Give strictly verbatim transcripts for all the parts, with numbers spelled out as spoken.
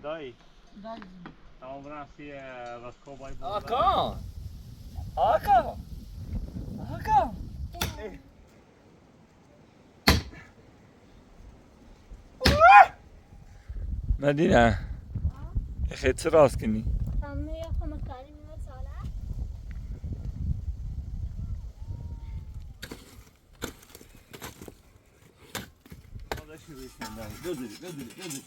Oi. Dai. Stavo venendo a fare la scopa ai bambini. Aka! Aka! Aka! Nadina, ixi tiraskini. Götür, götür, götür.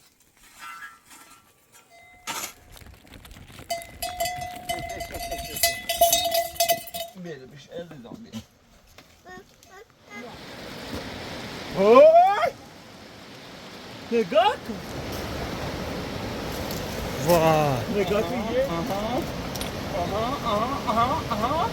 Böyle bir şey elde zombi. Oy! Negak! Vaa! Negak ye? Aha. Aha, aha, aha, aha.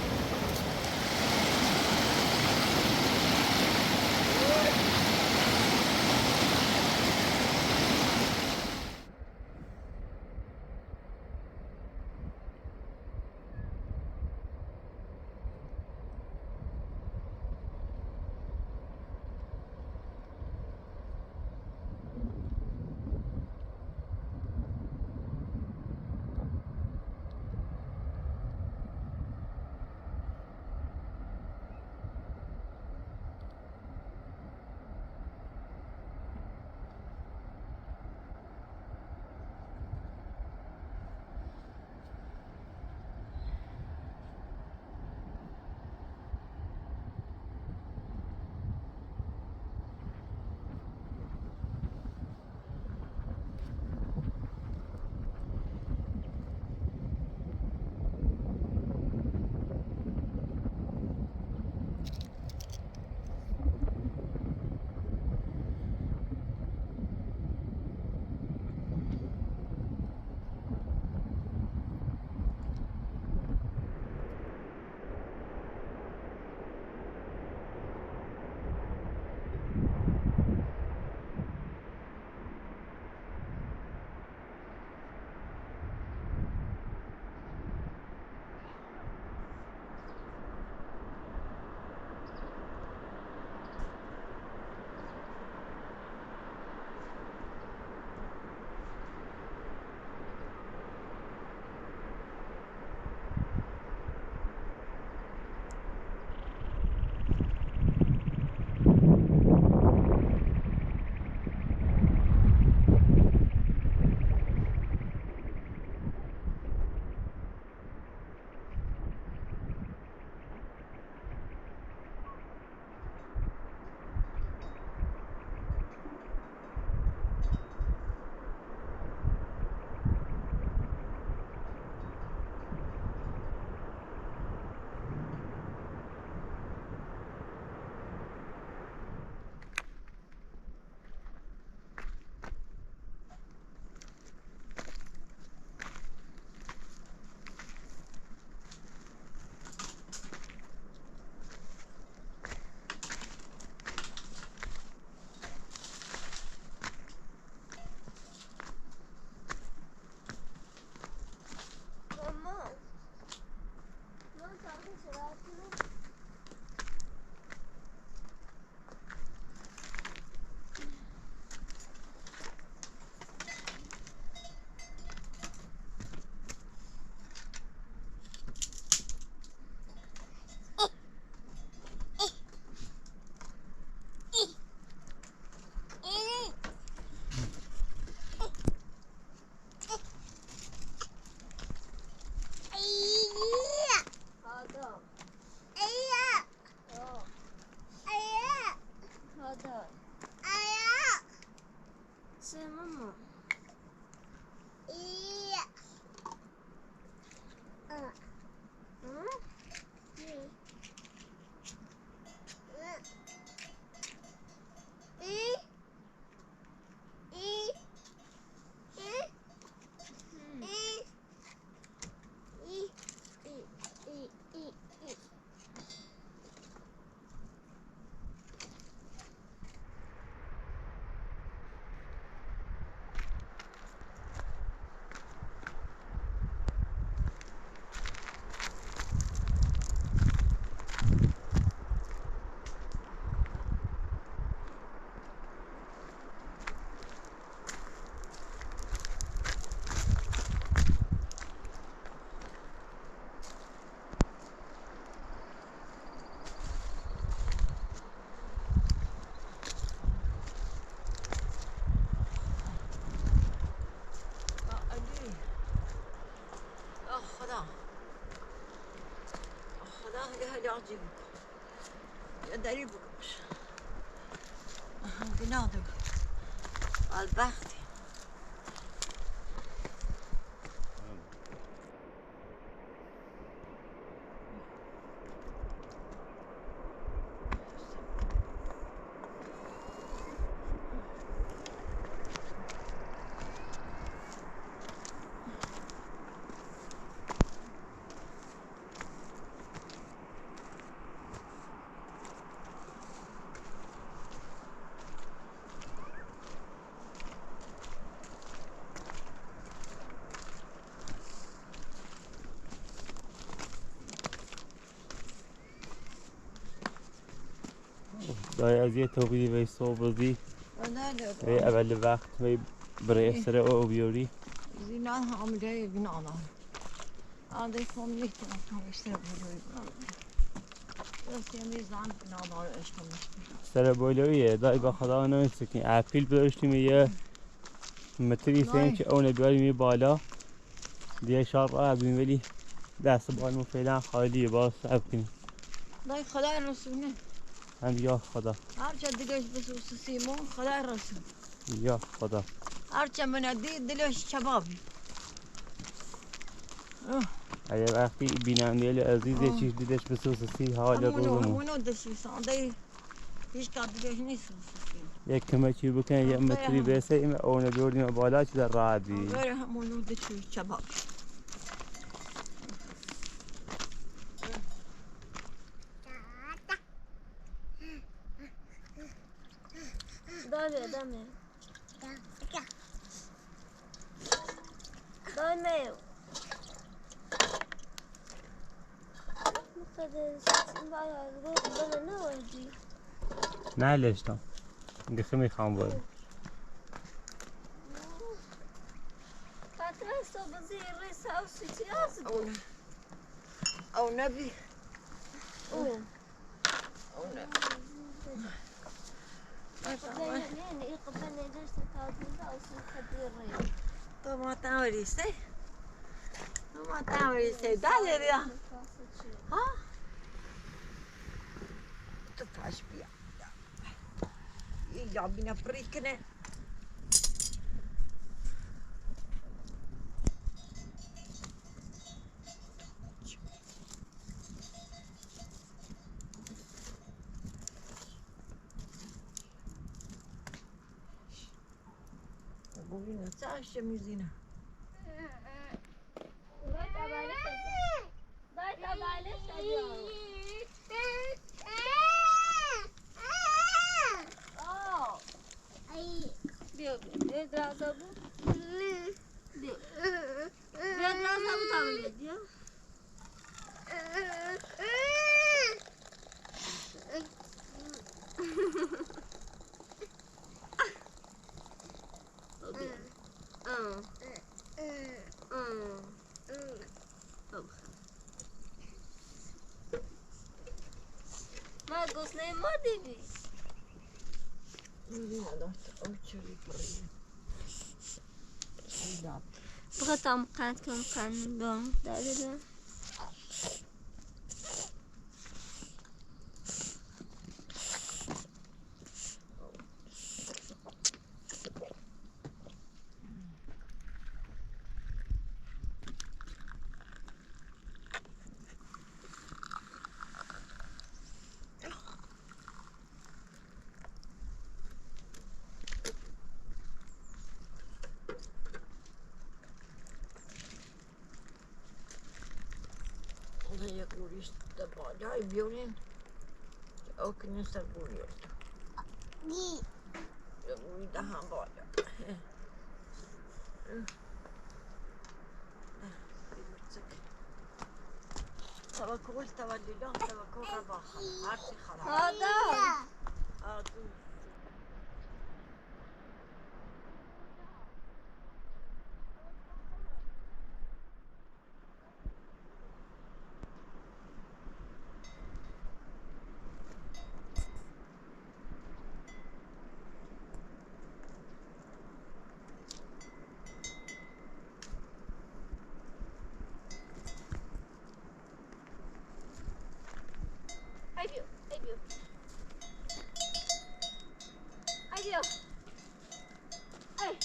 Yajibuk. Ya daribuk. Aha, günahduk. Albaxti. Dayê, ez yê topî dî vey sobizî. Vey ebeli wext, vey birê sere o biyori. Zî nan hamile evin ana. Ade kom nîhte, işte böyle. Sere böyle ye, dayê, bak, daha ne istekin. Apîl bölüştü mü ye? Metrî sen çi, o ne biyori mi bala. Diye şar a bin veli. Dest bal mı falan hali bas evkini. Dayê, Xwedayê Resûl ne. Hem ya Xweda. Herçe dilê ji bisûsisî mo, Xwedayê Resûl. Ya Xweda. Herçe mine dî, dilê ji kebabî. Aya wextî bînandê li ezîzê çiş dilê ji bisûsisî hali rûzû mo. Hemûn o disûsan, dayê. Hiç kadın ne sussun. Yek kime çi bikin, yek metrî bese, ime o ne dördüme bala çi de rahat bi. Böyle hem onu da çi çabuk. Dame, dame. Dame. Nalêşto. Giximi xan bol. Patra sobazı rê sav sütü yazdı. Ew nebî. Ew nebî. Tomatan verî se. Tomatan verî se. Dale ya. Ha? Tu paş bir ya. Ya bine frikne. Bugün nasıl akşam yüzüne? Ay. Diyor, diyor, biraz da bu. Diyor. Biraz da bu tabii diyor. Ma gusne ma dibi. Bıkı tam kan, tam kan, don, da, da, da. Ona ya gurîş de bacayı biyorin. O kinin ser gurîyor. Ya gurî daha baca. Tava kol, tava lilon, tava kol rabaxa. Arsi xala. Hada. Adu. Ay, Dios. Ay.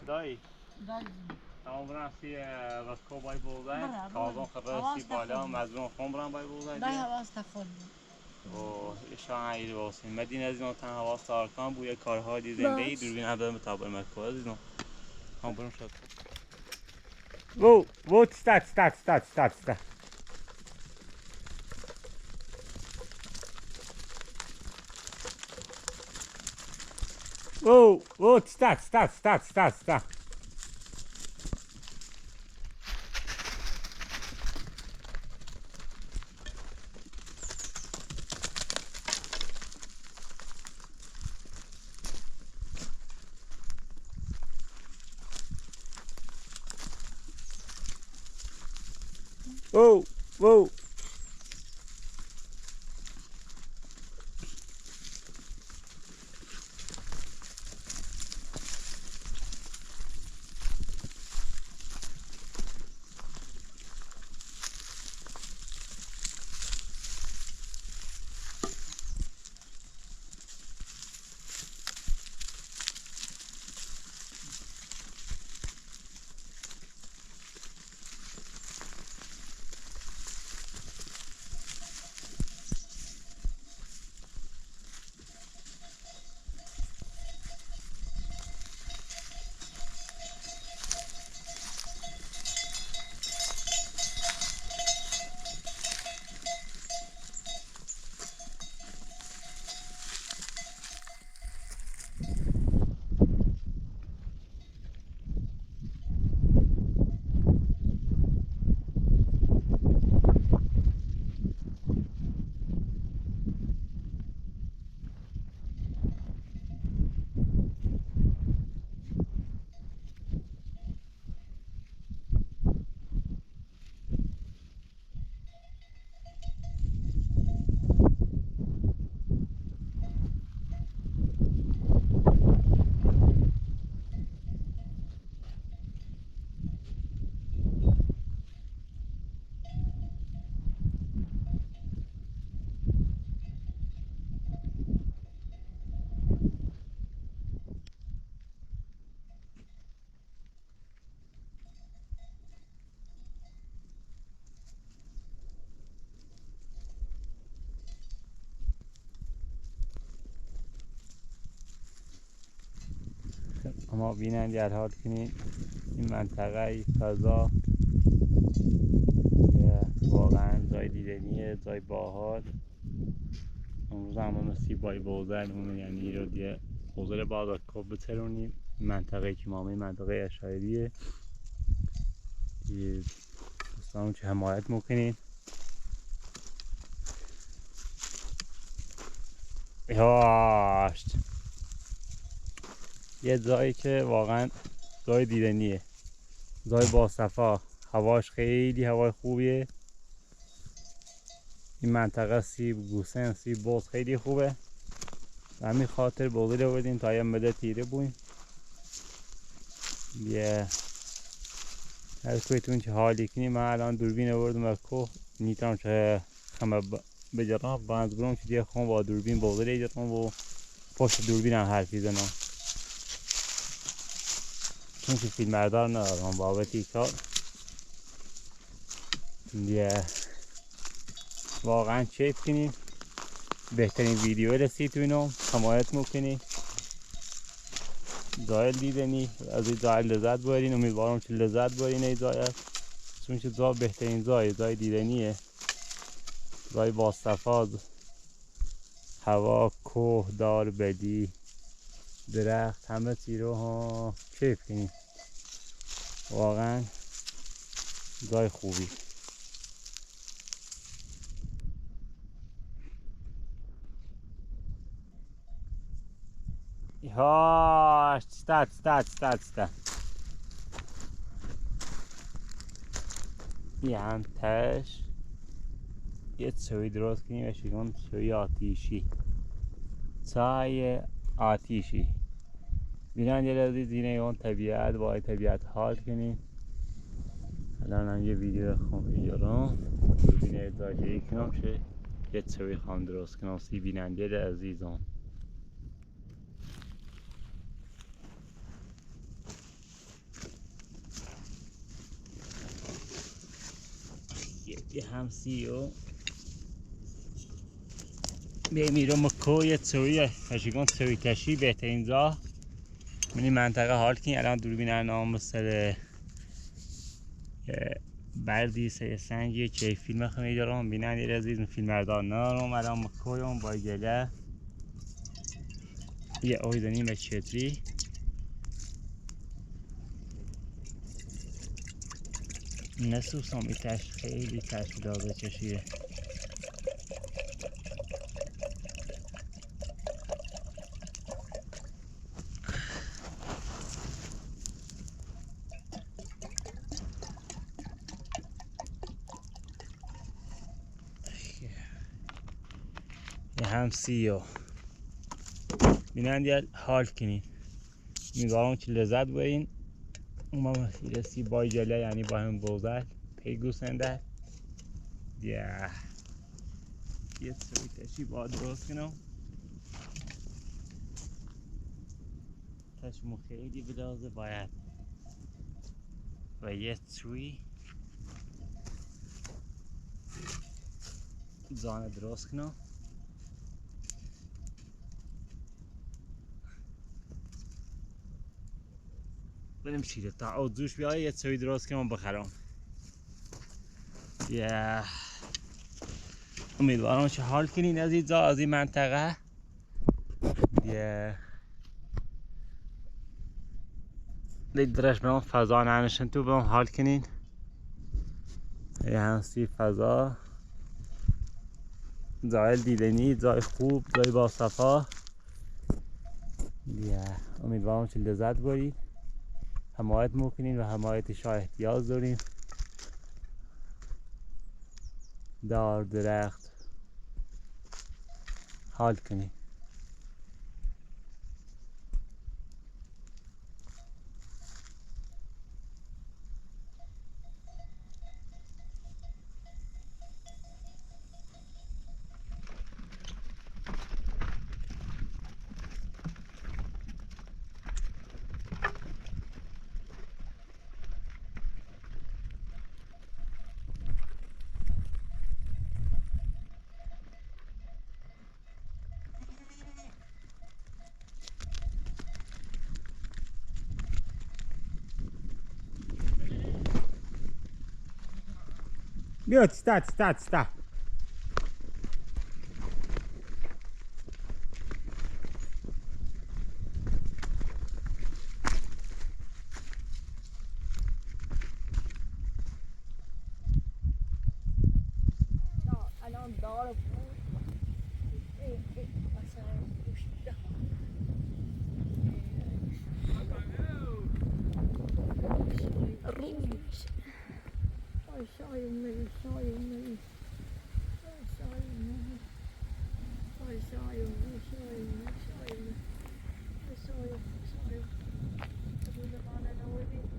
Dayı. Dayı. Tamam, bırak, si, e, Vasko bay bozay. Bırak, kazan bırak. Kazan, hava si bala, mezun kon bırak bay bozay. Dayı, hava stafol. O, şair olsun. Medine Zino, ten hava sarkan bu ya, karha di zendegi dürbün haber mutabır mekko Zino. Tamam, bırak. Wo, wo, tsta, tsta, tsta, tsta, tsta. Wo, wo, tsta, tsta, tsta, tsta, tsta. Wo, wo. اما بینندگان هر حال کنین، این منطقه، این فضا، یه، واقعاً جای دیدنیه، جای باحال. امروز هم مثل بای بوزل، اون یعنی رو دیگه بوزل باز کوه بترونیم. منطقه که مامه منطقه عشایریه. یه دوستان چه حمایت می‌کنین. یاشت. یه جایی که واقعاً جای دیدنیه. جای باصفا، هواش خیلی هوای خوبیه. این منطقه سیب، گوسن، سیب باز خیلی خوبه. به همین خاطر بازی رو بدیم تا یه مدت ایره بویم. یه هر کویتون چه حالی کنی، من الان دوربین آوردم از کوه، نیتم چه خمه ب-، بجرم، بانز برم چه دیگه خون با دوربین بازی رو جرم و پشت دوربینم حرف می‌زنم. چون که فیلمبردار ندارم بابت این کار. دیگه واقعاً کیف کنیم. بهترین ویدیو رسید تو اینو حمایت می‌کنی. جای دیدنی، از این جای لذت ببرین. امیدوارم که لذت ببرین این جای. چون که جا بهترین جای، جای دیدنیه. جای باصفا، هوا، کوه، دار بدی، درخت، همه چی رو ها کیف کنیم. واقعاً جای خوبی. Aa, start, start, start, start. Yantɛsh. Yɛ tsowi dros kini bɛ shigon tsowi atishi. Tsaye atishi. Binander aziz, inɛ yon tabiat, ba tabiat hal kini. الان هم یه ویدیو خوب ایجادم. ببینید زاجه ای کنم چه یه چوی خوام درست کنم سی بیننده عزیزان. یه، یه همسی و بیمیرم کو یه چوی، هشگان چوی کشی بهترین جا. منی منطقه حال کن، الان دوربین نام سر بردی سه سنگی چه فیلم خمی دارم، بیننده عزیز، من فیلم بردار نارم، الان مکویم با گله. یه اوی دنیم چتری. نسوسم ای تش خیلی تش دازه چشیه. یه همسیو. بیننده حال کنین. امیدوارم که لذت برین. ما رسی با گله، یعنی با هم بوزل. پیگو سنده. یا. یه سوی تشی با درست کنم. تشمو خیلی بدازه باید. و یه چوی زانه درست کنم. بریم شیره تا او جوش بیایه یه چوی درست کنم بخرم. یه. امیدوارم که حال کنین از این جا، از این منطقه. یه. دی درش برم فضا ننشن تو برم حال کنین. یه هنسی فضا. جای دیدنی، جای خوب، جای باصفا. یه. امیدوارم که لذت برید. حمایت مکنین و حمایت شاه احتیاج داریم. دار درخت. حال کنین. بیا، start، start، start.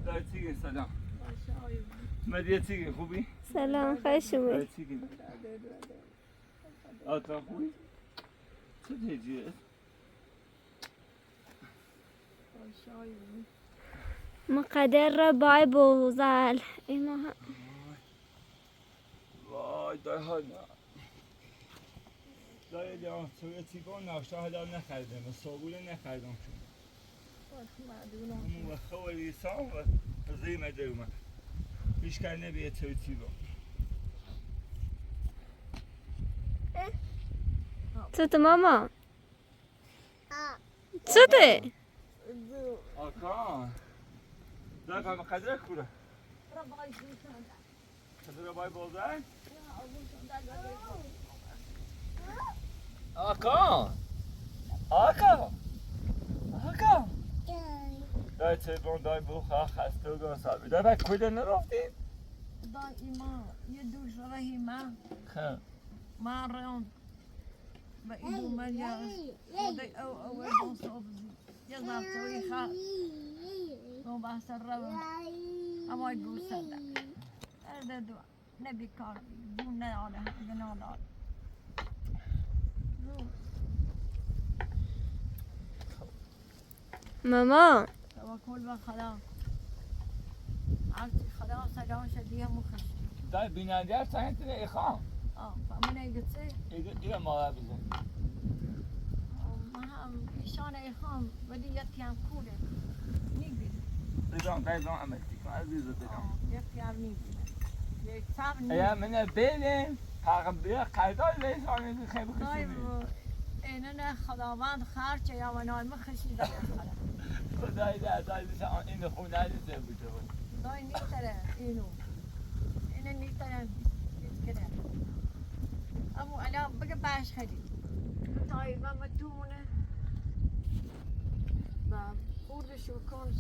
دای چی گه؟ سلام. مدیه چی گه؟ خوبی؟ سلام، خوش اومدی. دای چی گه؟ آتا خوبی؟ چه تیجیه؟ مقدر را بای بوزل. اینا ها. وای، دای ها نه. دای جان، تو یه چی کن، ناشتا حالا نخریدم، صابونه نخریدم. همون وقت خوری سام و زی مدر اومد. هیچ کار نبیه تو چی با. چته ماما؟ چته؟ آکان. دا کام قدر کوره. قدر بای بازار؟ آکان. آکان. Dayı telefon, dayı bu ha hasta oldu, sabi. Dayı, ben köyden ne raftin? Dayı, ima, yedi yüz lira ima. Ha. Ma rayon. Ba idu ma ya. O da o, o, o, o, o, ya za to ha. No ba sarra. Ama gusada. Erde dua. Ne bir kar, bu ne ala, ne ala. Mama. Tawakkul be Xweda. Artık Xweda selam şediye muxş. Dayı, bina der sen tine ixa. Aa, fa mine gitse. İyi, iyi mala bizim. Aa, maham, işane ixa. Badi yatyan kule. Nigri. Dayı, dayı, ama tikma aziz dayı. Aa, yatyan nigri. Yatyan nigri. Ya, mine bele. Hakkı bir kayda ve sonra bir şey. Dayı, bu, enine Xwedavend xerçe ya ve naymı xişi da ya. Dayı, dayı, dayı, sen ene hunayı sen bu. Dayı, ne tere, eno. Ene ne tere, ne tere. Ama ala bıgı baş xedi. Dayı, ben mı tumune. Ben. Orada şu kon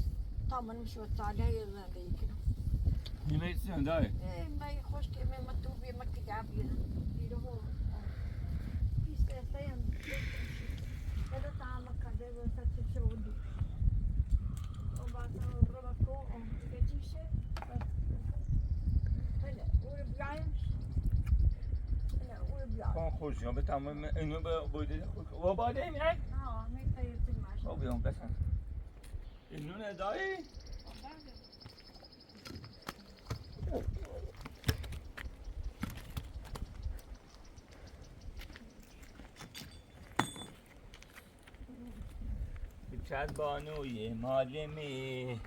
tamam şu talha yılında yıkın. Ne istiyorsun dayı? Ee, ben hoş ki ben matubi makıya bir. Bir o. İşte sayın. Ya da tamam kadar bu saçı şey oldu. O bazen orada bak o, o geçişi. Hele, oraya bir ay. Hele, oraya bir ay. Tamam, hoş ya, bir tamam, eno böyle, böyle, o bade mi? Ha, ne kayırtın var. O bir on beş. Innone dayı. Çat banu ye malimi.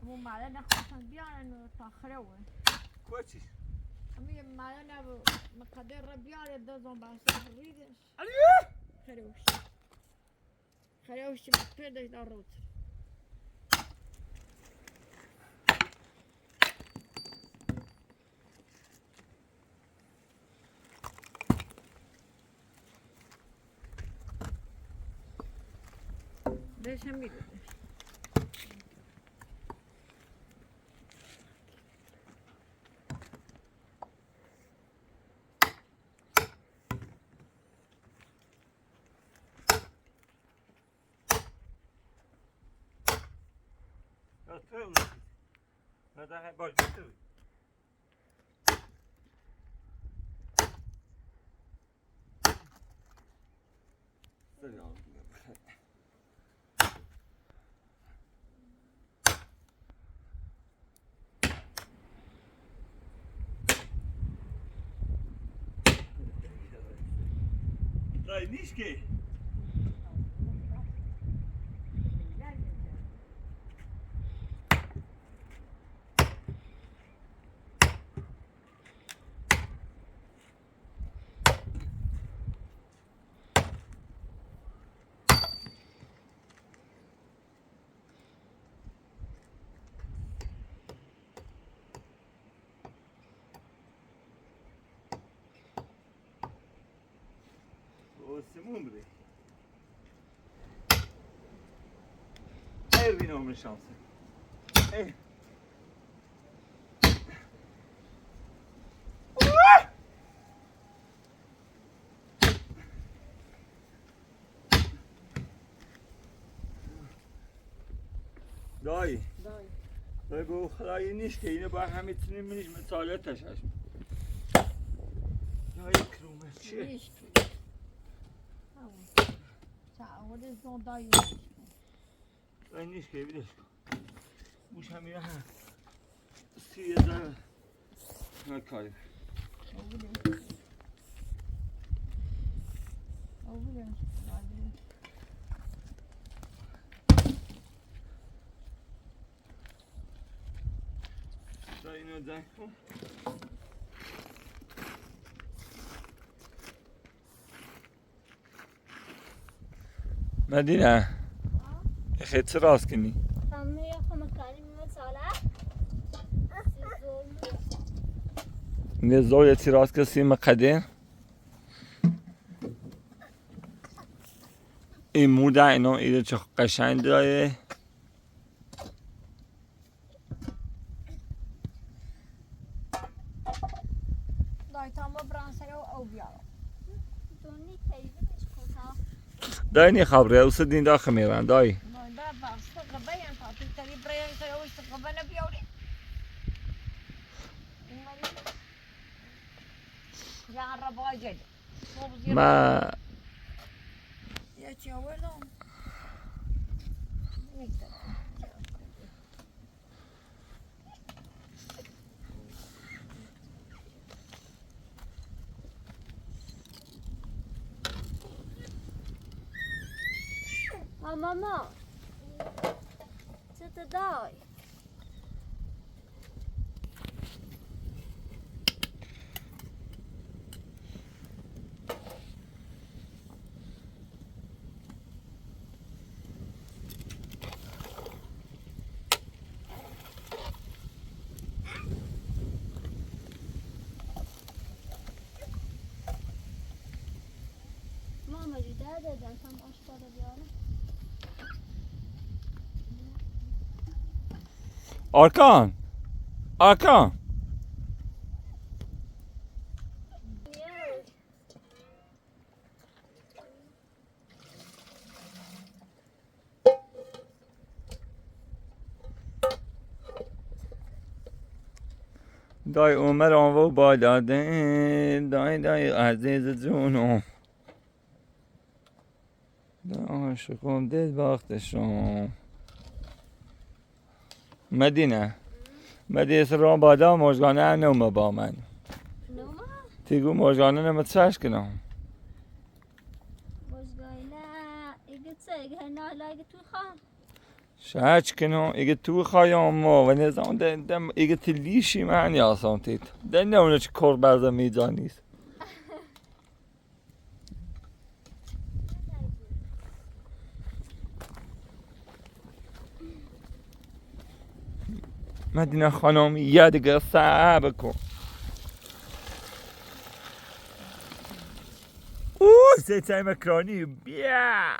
Bu mala ne xasan biyane ne taxire we. Koçi. Ama ye mala ne bu mıkader biyane de zon başta ride. Xerewş. Xerewş mi perde da rot. Beşen bir. Ya, to je ono. No tak, pojďme to. Daj, nízkej. O Simon bile. Ey, bin olmuş şansı. Ey. Dayı. Dayı. Dayı, bu kadar iniş ki, yine bak hem içini miniş mi, sağlığa taşar. Dayı, kırılmış şey. Iniş ki. Tamam. Sen orada zon dayı iniş ki. Dayı, iniş ki, bir de. Bu şamira ha. Siyada. Ha, kayıp. Dayı, ne dayı? Medina, ixê çi rast kinî? Tamam, ya xo mı kalî mı sala. Nê zoyê çi rast kinî, sî mı qedên? این مور داینو، ایده چه قشنگ داره. دای تام بران سر او، او بیارو. دونی تیبه بش کتا. دای نی خبره، اوسه دین دا خمیران، دای. ما ها ماما، چته دای؟ ماما جی، دادا جان، کم آش پاره بیارم. آرکان! آرکان! دای عمر آن و بالا دین، دای، دای عزیز جونو. دای عاشقم دل بختشم. مدینه. مدینه سر راه بادا موجگانه نومه با من. نومه؟ تی گو موجگانه نمه چش کنم. موجگانه، ایگه چه، ایگه نه، لا ایگه تو خان. شاید چی کنم، ایگه تو خوایم ما و نزان ده، ده، ایگه تی لیشی من یا سانتیت. ده نه اونه چی کار برزه میزانیست. مدینه خانم، یه دیگه صبر کن. اوه، سه تای مکرانی، بیا.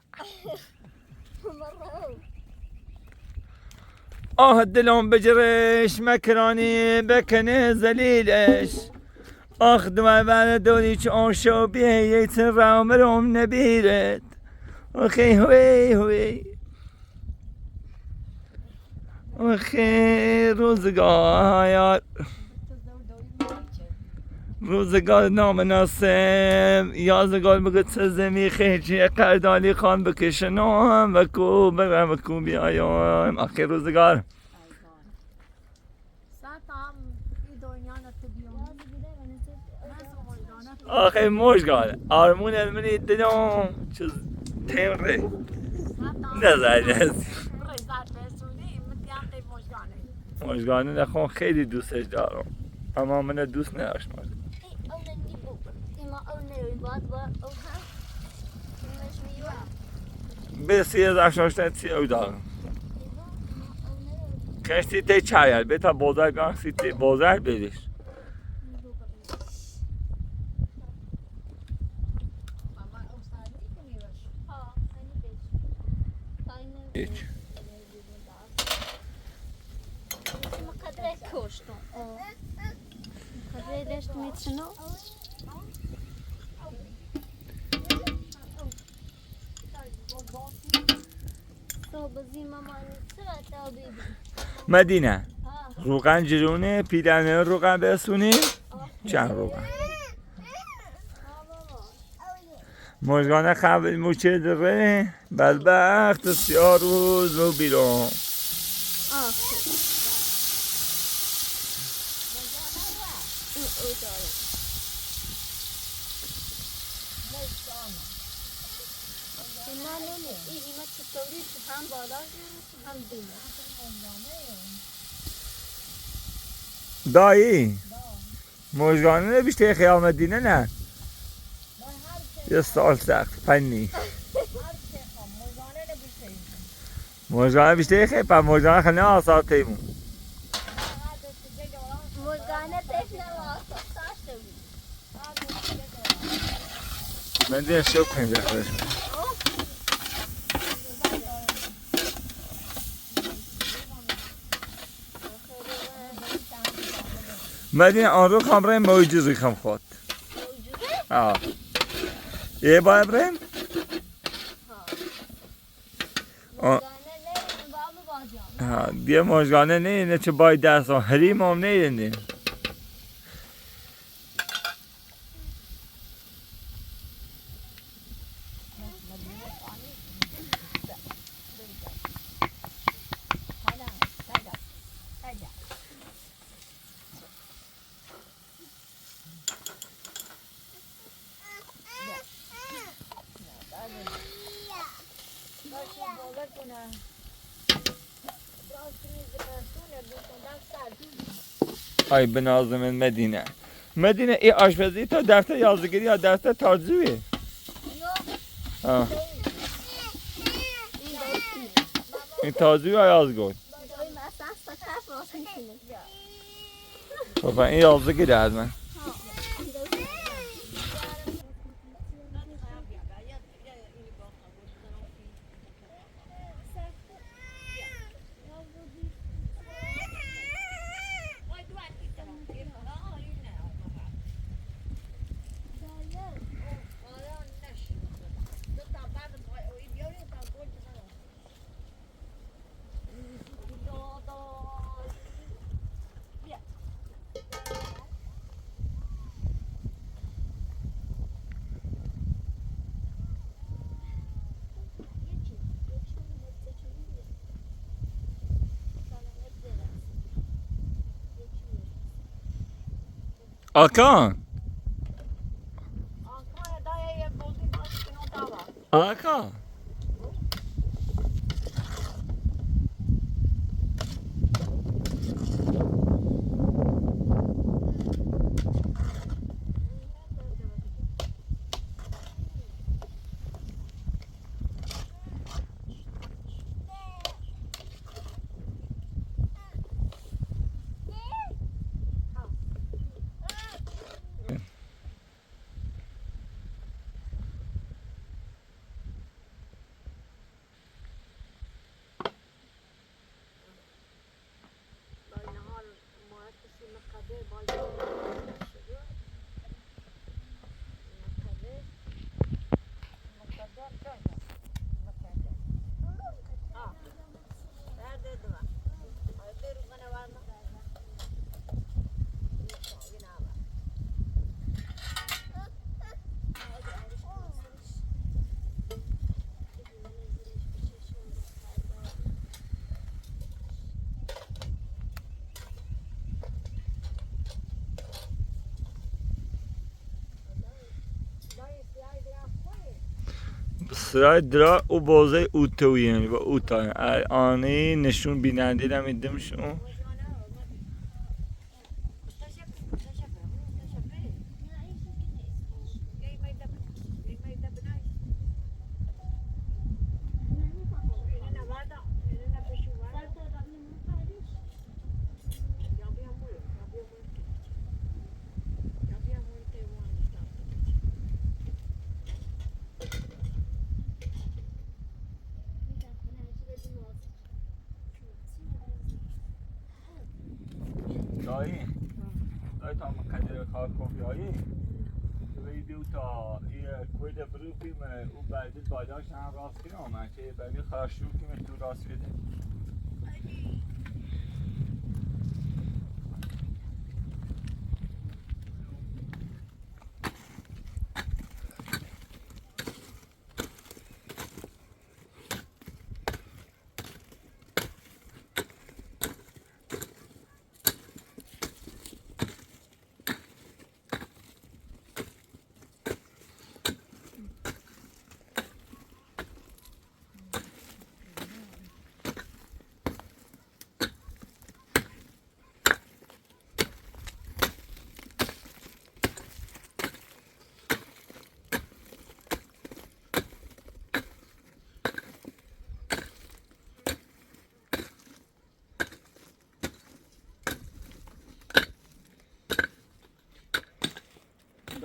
آه دلم بجرش، مکرانی بکنه ذلیلش. آخ دو بر دوری چه آشوبی، یه تن را عمرم نبیرد. آخی هوی هوی. آخی روزگار. روزگار نامناسم، یازگار بگه چه زمی خیجی قردانی خان بکشنم و کو برم و کو بیایم. آخی روزگار. آخی موجگان، آرمون المنی دلم چیز تیم ره. نزای نز. موجگانه نخون خیلی دوستش دارم. اما من دوست نداشت موجگان. به سی هزار شش صد سی او دارم. کشتی تی چایل، به تا بازار بیان سی تی بازار بیدیش. هیچ. مقدره کشتم. مقدره داشت می‌تونم. مدینه. روغن جرونه، پیلانه روغن بسونه. چند روغن؟ موجگانه خبر موچه دره، بدبخت سیاه روز و بیرون. دایی. موجگانه نبیشته خیال مدینه نه. یه سال سخت فنی. موجگانه بیشته خیلی، پا موجگانه خیلی آسان تیمو. موجگانه تیمو آسان تیمو. من دیگه شو کنیم بخیر. Medine, ɔnrɔ kamrɛ mɔjizí kam xot. Aa. E bay brem? Ɔ. Ha, diye mojgane ne, ne çi bay derso, hri mom ne yeni. Ay, binazımın Medine. Medine, e aşpezî ta defter yazıgiri ya defter tarzı wi? Yok. Ha. Şey, e tarzı wi ya yazgı. Baba, in yazlık gider mi? Akan. Akan. Sıray dira u bozey u tewyen ve u tayın. Er ani nişun binandî de mi dim şun. Dayı. Dayı, tam Kadir Kharkov yayı. Ve bir uta, e, köyde bir film, e, u belki bayrağı sen rast gene ama şey, belki karşı film tu rast gene.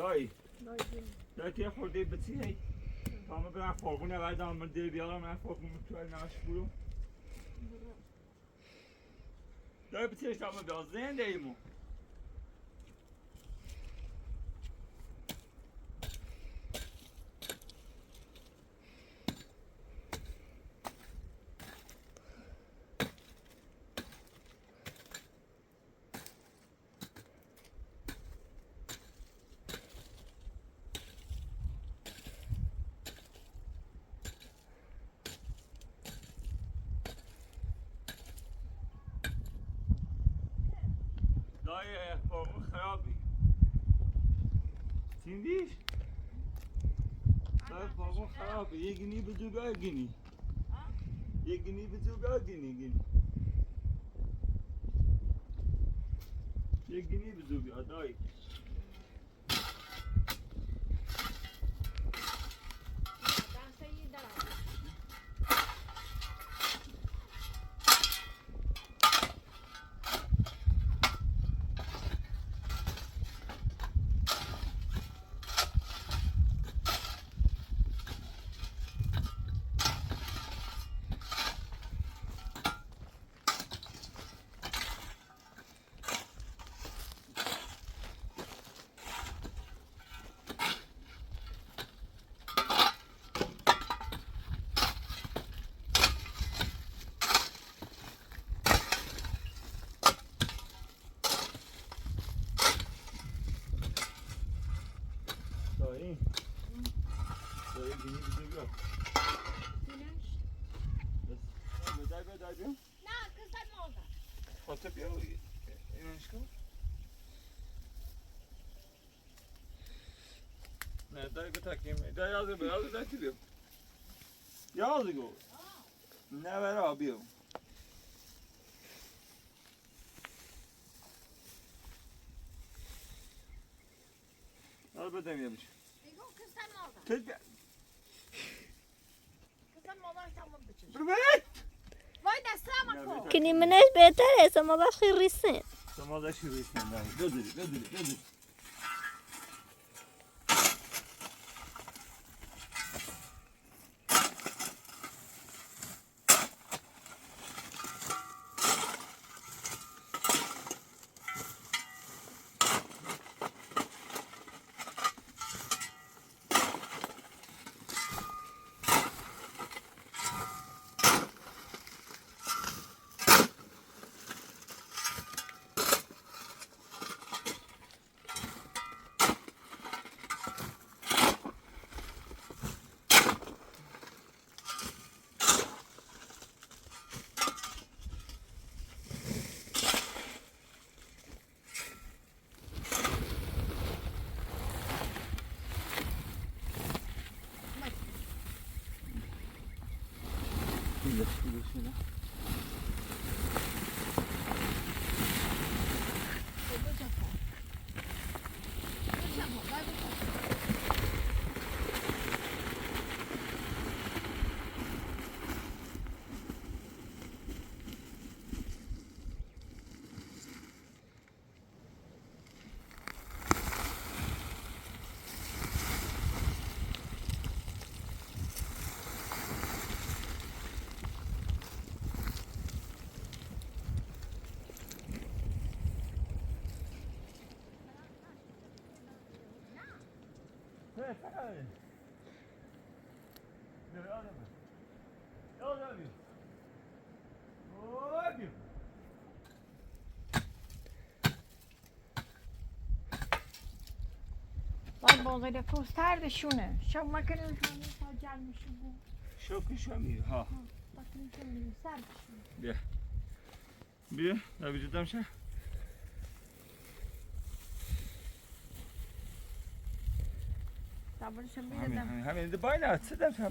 دایی. دایی، دایی، تیه خوردی بچی هی. تا من برم فرغونه وردارم، من دیر بیارم، من فرغونه تو ناش برو. دایی، بچی تا من بیازه دهیم. Formu xarabı. Şimdi. Ay, formu xarabı. Yegini bir duga gini. Yegini bir duga gini, gini. Yegini bir duga, dayı. Soy. Soy, gini bir durum yok. Daj bir, daj bir. Na, kızım oldu. Otur bir, inançlı. Ne, daj bir takayım. Daj yazık be, yazık, daj gidiyor. Yazık o. Ne ver abi o. Al bedem yemiş. Ego, kızım oldu. Kız be. Kini mine beter e, soma baş xirrisin. Soma baş xirrisin, daj. Gödürü, gödürü, gödürü. Bak, bu kadar poster de şunu. Şu makinenin hangi gelmiş bu? Şu kişi mi? Ha. Ha, bakın şimdi sermiş. Ya. Bir, ya bir cidden şey. Tabır şimdi. Hemen, hemen, hemen de bayla, cidden şey.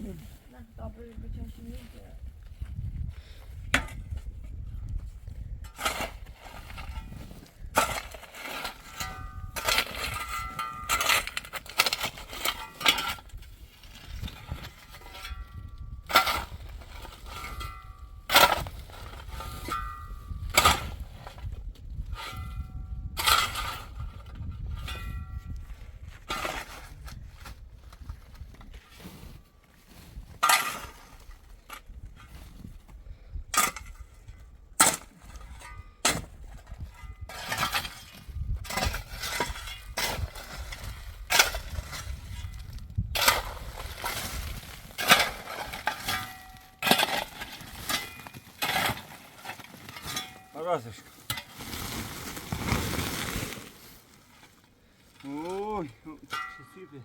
Agora, Sérgio. Oi, se sirve.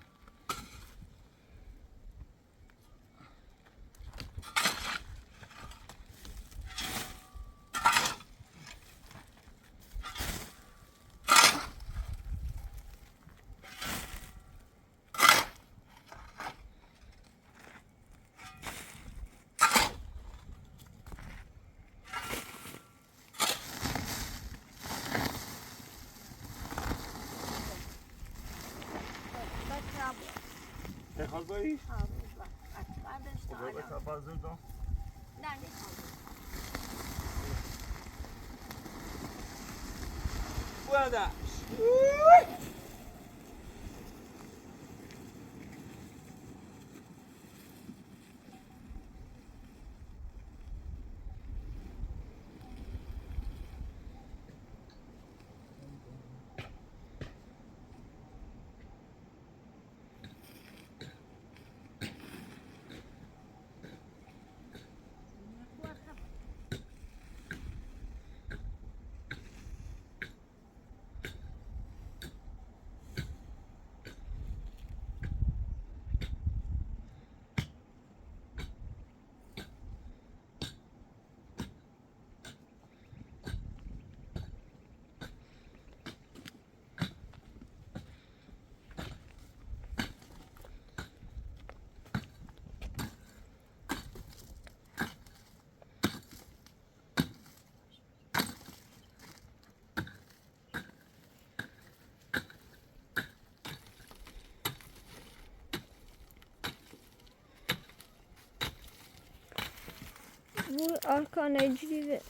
Bu arkan ecri ve.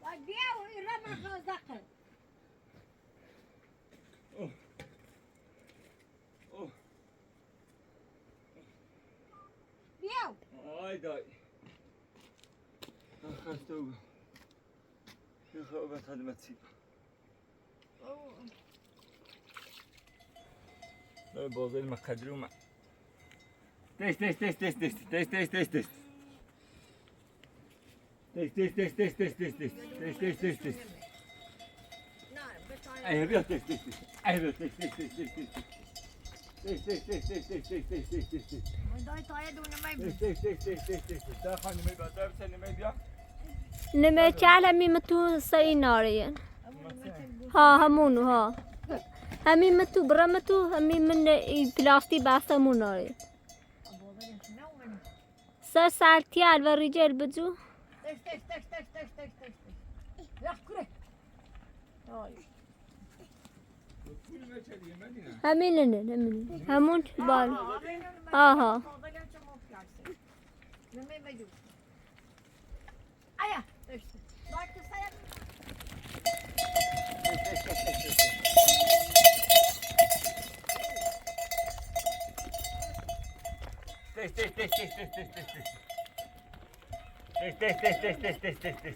Bak, bir yavru irama fazla kıl. Biyaw. Ay day. Ay, xəstə oğlum. Yox, o, bə xidmətçi. Ay, bozulma, kadruma. Tez, tez, tez. Tez, tez, tez, tez, tez. Tez, tez, tez, tez. Tez, tez, tez, tez, tez. Ay, bir tez, tez, tez. Ay, bir tez, tez, tez, tez, tez. Tez, tez, tez, tez. Tez, tez, tez, tez, tez. Daha hanımı bir, daha bir sen yemeği bir. Nime çale mi mı tu sayın arayın. Ha, hamunu, ha. Hemi mı tu, bıra mı tu, hemi mı ne, i, plastik basa mı nare. Sar sar tiyal ve ricel bıcu. Hemi ne ne, hemi ne. Hemun bal. Aha. Aya, işte. Bak, saya. Tez, tez, tez, tez. Tez, tez, tez, tez. Tez, tez, tez, tez. Tez, tez, tez, tez.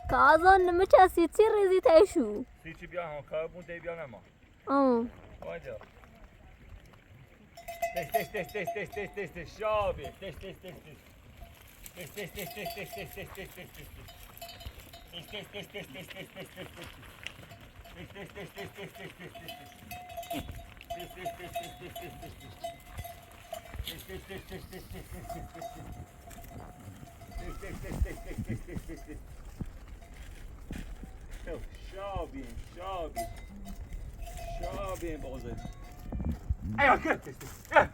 Kazan nime çe siçi rezi teşu. Siçi biya han, kabun de biya nama. Aa. Vay canına. Tez, tez, tez. Şabi. Tez, tez, tez, tez. Tez, tez, tez, tez. Şabi, şabi. Şabi, bozu. Ay, ay, ay, ay. Ay.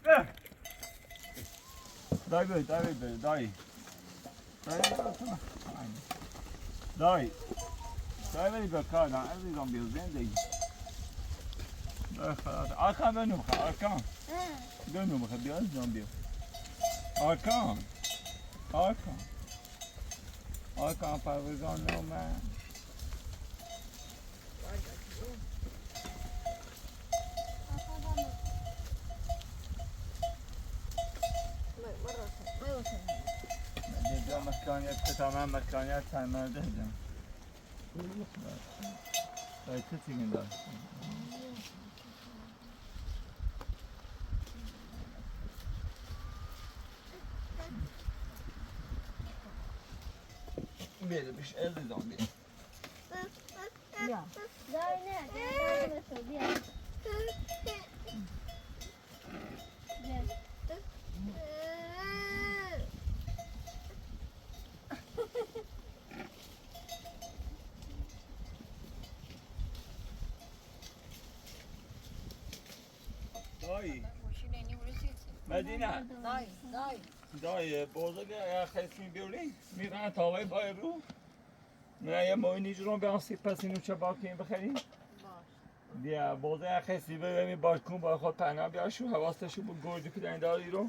Ay. Dai, dai, dai, dai. Dai, dai, dai. Dai. Dai, dai, dai, dai. Dai, dai, dai. Arkan dönüyorum, arkan. Dönüyorum, biraz dönüyorum. Arkan. Arkan. Arkan, pas besoin, non, mais. Diyeceğim, makarnaya, tamam, makarnaya, tamam, diyeceğim. Ay, kızım da. Böyle bir şey, elde zombi. Ya. Daha ne? Daha ne? Gel. Medina. Dayı, dayı. Dayı, bozuk ya, ya xesin biyolin. Miran tavayı bayru. Miran ya moyni juro ben sipasini uça bakayım bakalım. Baş. Diya, bozuk ya xesin biyolin, mi balkon, balkon pena biya şu, havasta şu bu gorcu filan da iro. Aha,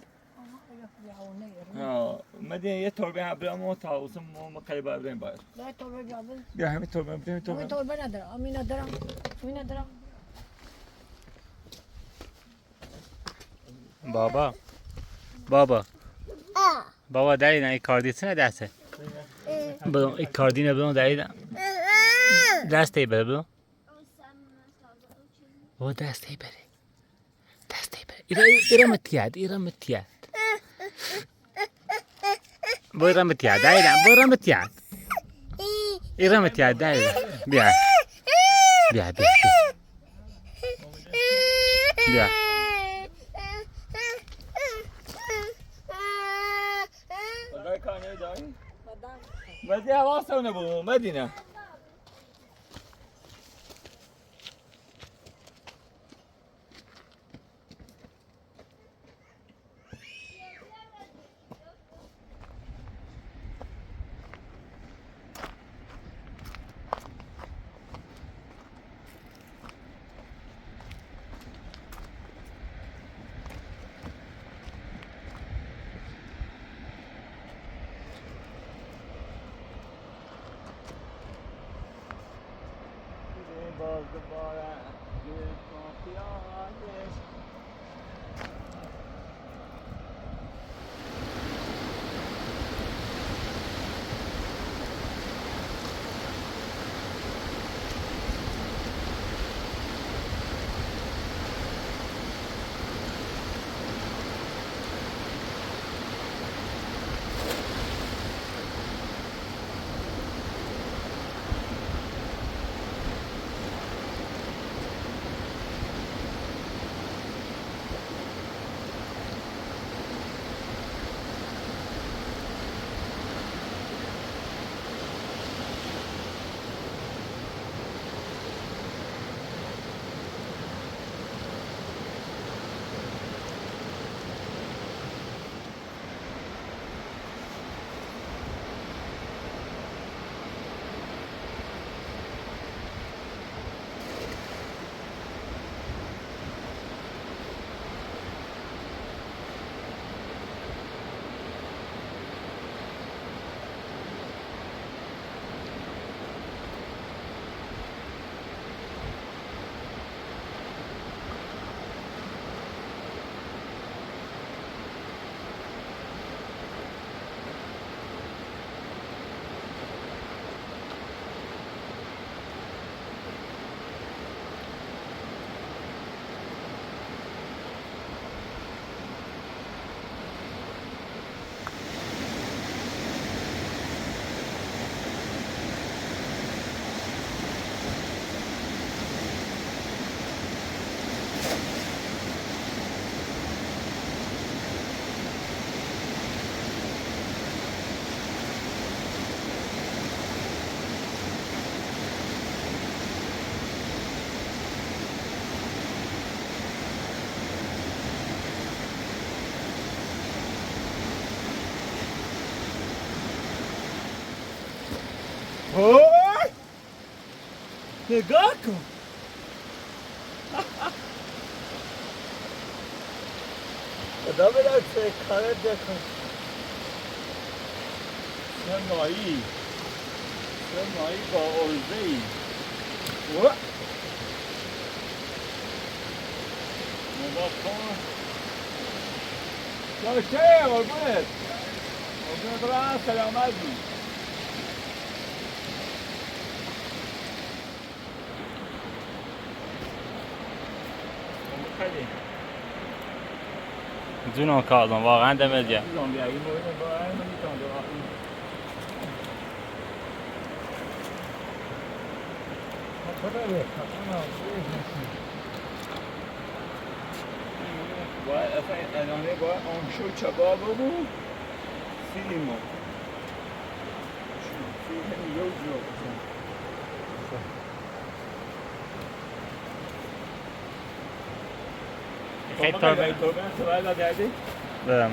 yok ya, o ne yerim? Ha, Medina ya torba ha bira mo ta olsun mo, mo kale ba bira bayır. Ya torba ya bu. Ya hem torba, hem torba. Hem torba nedir? Amina dara. Amina dara. Baba. Baba. Baba, dayı ne, i kardisine derse? Bıno, i kardine bıno dayı da. Ders tey bere bıno. Baba, ders tey bere. Ders tey bere. Ira, ira mı tiyat, ira mı tiyat. Buyurun bir tiyat, dayı da, buyurun bir tiyat. Buyurun bir tiyat, dayı da. Biya. Biya, biya, biya. Biya. Medina, hava sonu bu, Medina. Hooy! Nigga kɔn. Adamı da çek, kare de kɔn. Sen ayı. Sen ayı ba orzeyi. Hop. Nigga kɔn. Ya şey, orbet. Orbet bırak, selamet. جونم کاظم، واقعاً دمت گرم. باید اصلاً ادامه باید آنشو چباب بو. سینما. سینما یو جو اصلاً. Hej, Torben. Torben, så var det, det är det. Vem?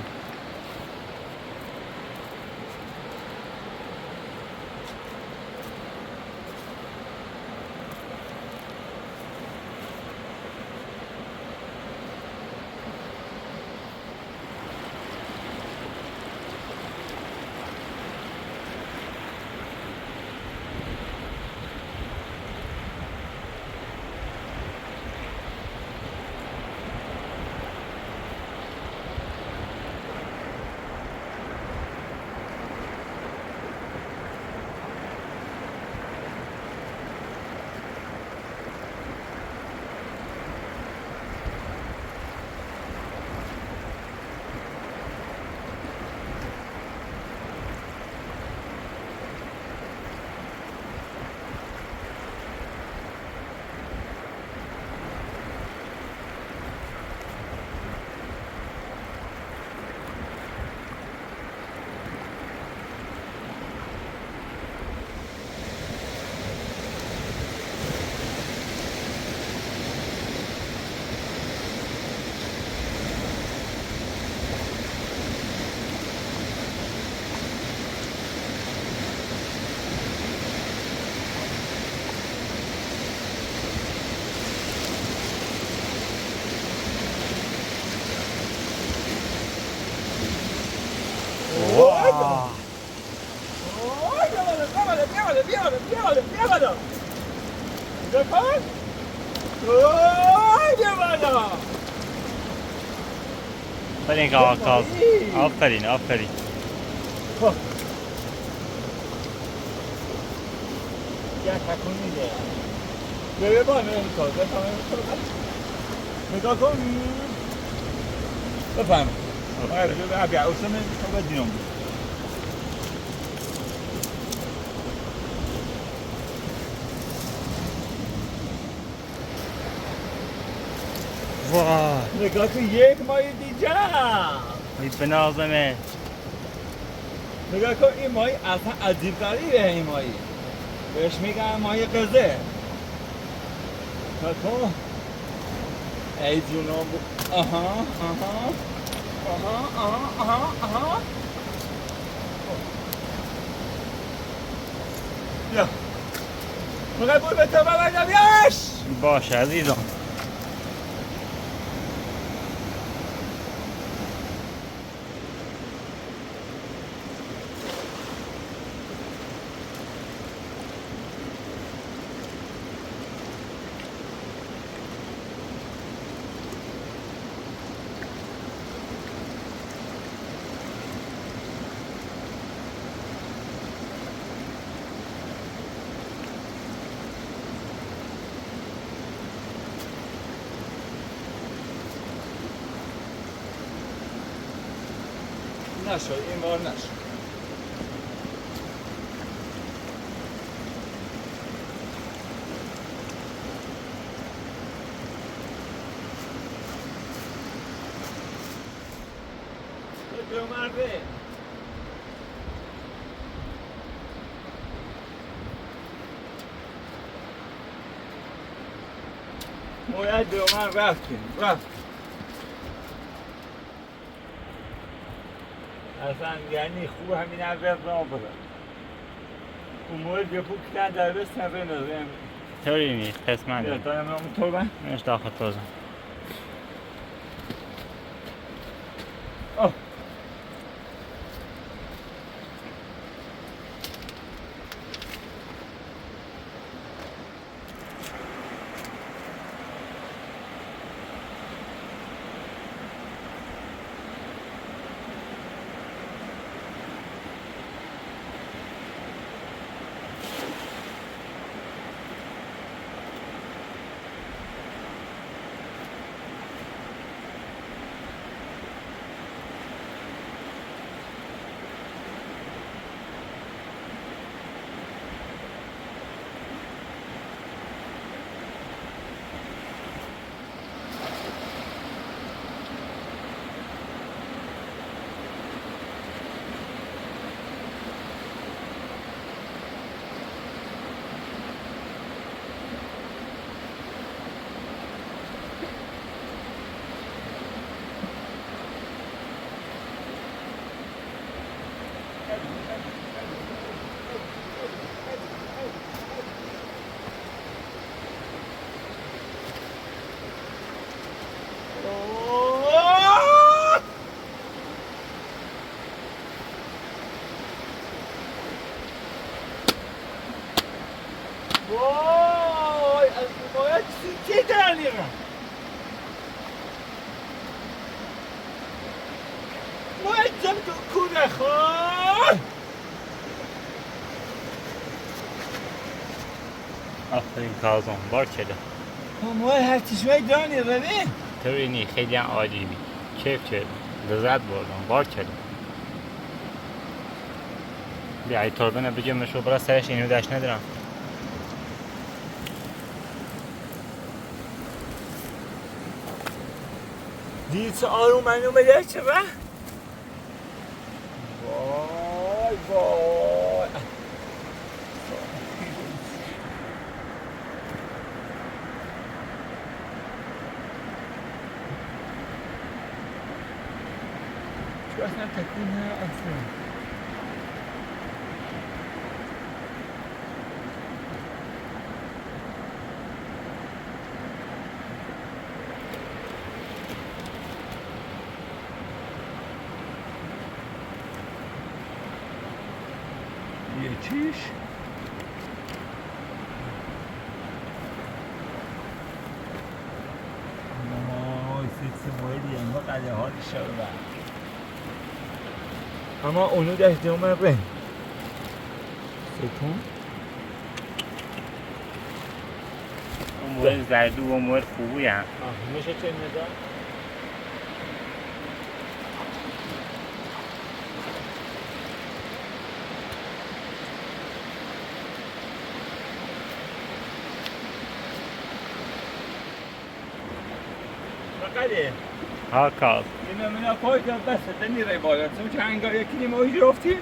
Wow. Ay, pégale, pégale, pégale. Ay, pégale. Aferin, kaka. Aferin, aferin. Ya, takuni de. Bebé, bana bir koy, ben sana bir koy. Bir koy, hmm. Efendim? Aferin. Abi, abi, o zaman çok acıyorum. Vaa! Nigga tu yek ma idija. Ay, bi naaze me. Nigga ko i mɔyɩ, asá adibkali yɛ i mɔyɩ. Bɛ shmiga mɔyɩ kɛzɛ. Kako. Ey, juno bu. Aha, aha. Aha, aha, aha, aha. Ya. Nigga ko bɛ tɛ baba jabiash. Boş, azizim. Naša, ima naša. Moja doma rafting, raft. Asan yani xu hamina ve zobra. Kumul de fu kita da ve sen ve no ve. Tori mi, pesman. Ya, tamam, tamam. Neš da xatoza. Oh. Ɔɔ, ɛ ti ti dani ra. Mo ɛ jɛm to kuna xɔ. آفرین کاظم، بارکلا. Mo ɛ ha ti swe dani ra ni. ترینی خیلی عالی بی. کیف کردم. لذت بردم. بارکلا. بیا ای تربنه بگیرمش و برا سرش، اینو دشت ندارم. دیدی چه آروم آروم گلیر چه به؟ وای، وای. تو اصلاً تکون نه اصلاً. یه چیش؟ وای، سیت سموئیل یه، ما قالی حالی شو با. اما اونو داشت دیومه به. سیتون. اون مورد زردو و اون مورد خوبو یا. آه، می‌شه چه مقدار؟ ها کاظم. اینا مینا پای داد بسه، دنی ری بالا. چون که انگار یکی نیمه اوی جفتی.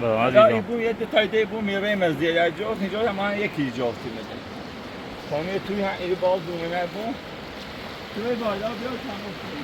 بله، عزیزم. ای بو یه دو تای دی بو میره مزدی. یا جفت، اینجا ما یکی جفتی می‌ده. خانه توی ها، ای باز دومینه بو. توی بالا بیا تمام کنی.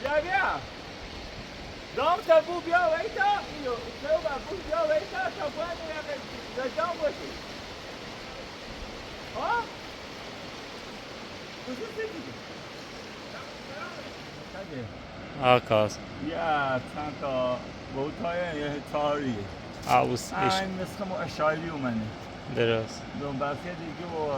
Bia, bia. Dɔŋ ta bu bia wɛta, iyo, ta bu bia wɛta, ta bu ani ya ka, ta dɔŋ wɛta. Ha? Kusi siti. Kaje. آقا. یه چند تا بوتای یه تاری. آوس. آی، مثل ما اشایلی اومنه. درست. دون بسکه دیگه و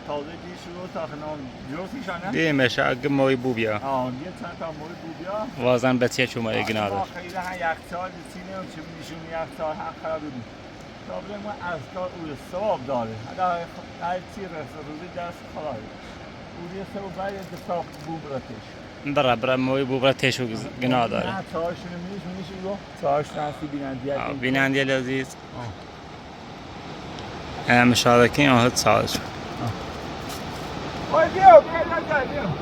تازه دی شروع تا خنام جوز می‌شنه. دی می‌شه اگه ماهی بو بیا. آه، یه چند تا ماهی بو بیا. وازن بچه شما اگه نداره. خیلی ها یخچال چینه و چی می‌شون یخچال ها خراب بود. پروبلم ما از کار او ثواب داره. هر چی رسه روزی دست خدای. او یه سه و بعد انتصاب بو براتش. برا، برا، ماهی بو براتش و گناه داره. نه، چارش نمیش، میش یو. چارش ناسی بینندی. آه، بینندی عزیز. آه. اه، مشارکین آه، چارش. آه. وای، بیا، بیا، بیا، بیا.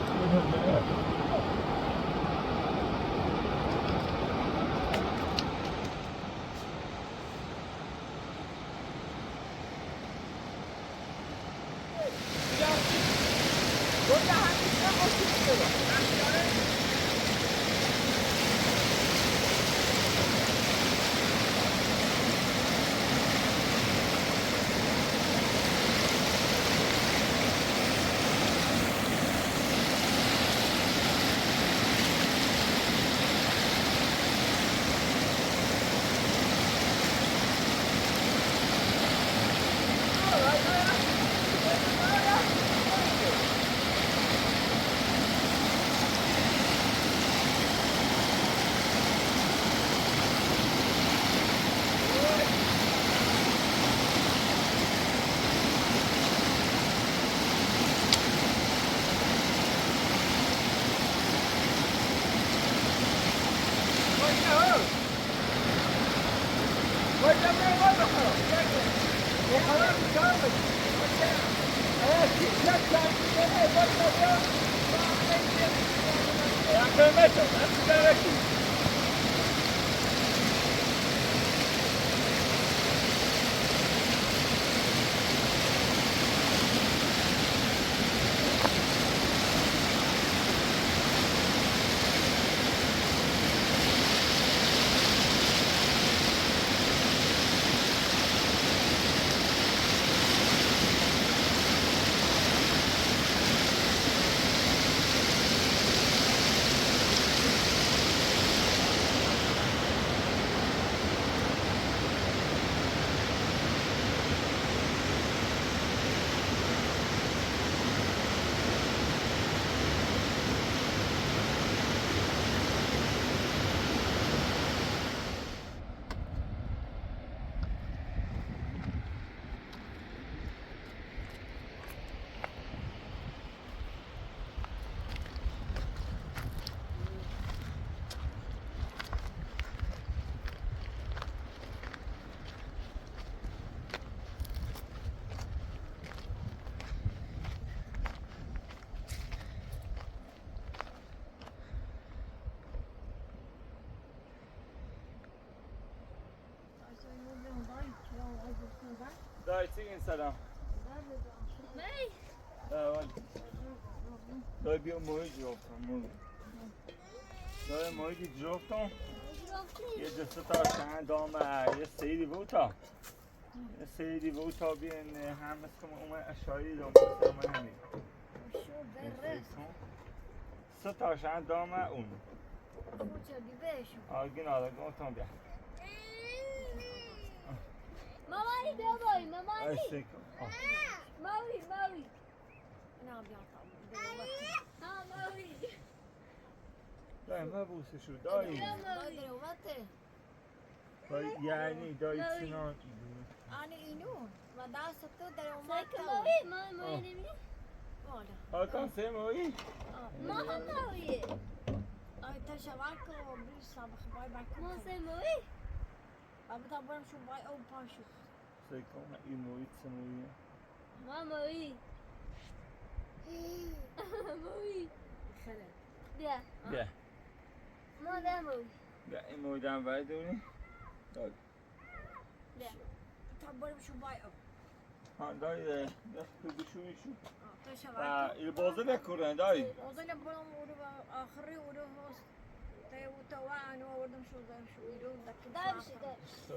دای، چی این سلام؟ دای، وای. دای، بیا ماهی جواب کن، ماهی. دای، ماهی دی جواب کن. یه جسه تا چند دام، یه سیری بوتا. یه سیری بوتا بیان، هم اسکم اومه اشایی دام، اومه همین. شو برس. سه تا شان دام اون. آگین آلا، گم تام بیا. مامانی بیا بای، مامانی. آی، سیکو. آه. ماوی، ماوی. نه، بیا تام. ها، ماوی. دای، ما بوسه شو، دای. بیا ماوی. دای، دای، اومده. یعنی دای چینا؟ آنی اینو، ما دست تو در اومد. سیکو ماوی، ما، ما اینمی. والا. آکان سه ماوی؟ ما هم ماوی. آی، تا شوار کو، بیر سابخ بای بای کو. ما سه ماوی. بابا تا برم شو بای او پاشو. سیکو، این ماوی چه ماویه؟ ما ماوی. ماوی. خیلی. بیا. بیا. ما ده ماوی. بیا، این ماوی دم بای دونی. دای. بیا. تا برم شو بای او. ها، دای، اه، دست تو بشویی شو. آه، تا شوار کو. اه، این بازه نکرن، دای. بازه نبرم، او رو آخری، او رو هست. تا او تا وان، او آوردم شو، زن شو، او رو دکی. دای بشی، دای بشی. سو.